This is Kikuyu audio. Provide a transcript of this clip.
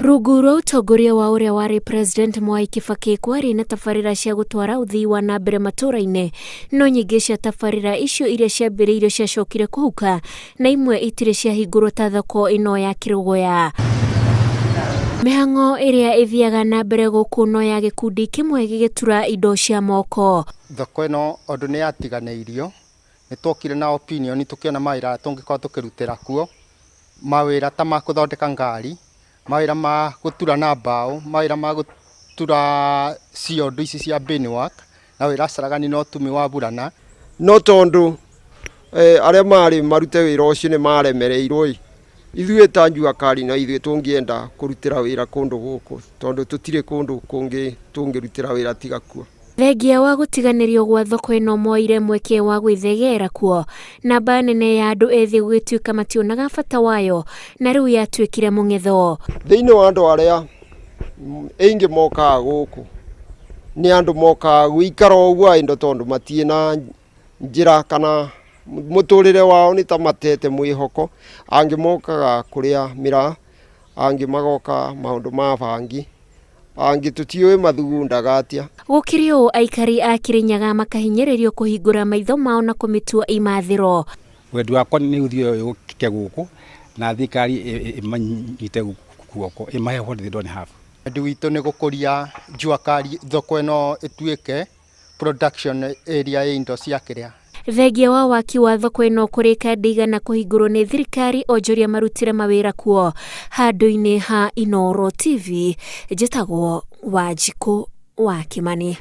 Rungu rwa ũtongoria wa ũrĩa warĩ President Mwai Kibaki kwarĩ na tabarĩra cia gũtwara ũthii wa na mbere matũũra-inĩ, no nyingĩ cia tabarĩra icio iria ciambĩrĩirio ciacokire kũhuka na imwe itirĩ ciahingũrwo ta thoko ĩno ya Kĩrũgũya. Mĩhang'o ĩrĩa ĩthiaga na mbere gũkũ no ya gĩkundi kĩmwe gĩgĩtura indo cia moko. Thoko ĩno ũndũ nĩ yatiganĩirio, nĩ twokire na opinion tũkĩona mawĩra tũngĩkorwo tũkĩrutĩra kuo, mawĩra ta ma gũthondeka ngari, mawĩra ma gũtura na mbaũ, mawĩra ma gũtura ciondo ici cia beadwork, na wĩra caragani na ũtumi wa burana. No tondũ arĩa marĩ marute wĩra ũcio nĩ maremereirwo ĩ, ithuĩ ta Jua Kali na ithuĩ tũngĩenda kũrutĩra wĩra kũndũ gũkũ tondũ tũtirĩ kũndũ kũngĩ tũngĩrutĩra wĩra tiga kuo. Thengia wa gũtiganĩrio gwa thoko ĩno moire mweke wa gwĩthegeera kuo, namba nene ya andũ ethĩ gũgĩtuĩka mationaga bata wayo na rĩu yatuĩkire mũng'etho. Thĩinĩ wa andũ arĩa aingĩ mokaga gũkũ nĩ andũ mokaga gũikara ũguo indo tondũ matirĩ na njĩra kana mũtũrĩre wao nĩ ta matete mwĩhoko. Angĩ mokaga kũrĩa mĩraa, angĩ magoka maũndũ ma bangi, angĩ tũtiũĩ mathugundaga atĩa. Gũkĩrĩ ũũ aikari a Kĩrĩnyaga makahinyĩrĩrio kũhingũra maitho mao na kũmĩtua imathĩro. Wendi wakwa nĩ ũthiĩ ũyũ ũkĩke gũkũ na thirikari ĩmanyite guoko ĩmahe what they don't have. Wendi witũ nĩ gũkũria Jua Kali thoko ĩno ĩtuĩke production area ya indo cia kĩrĩa. Thengia wa waki wa thoko ĩno kũrĩka ndĩigana kũhingũrwo nĩ thirikari onjoria marutire mawĩra kuo handũ-inĩ ha Inooro TV. Njĩtagwo Wanjikũ wa Kĩmani.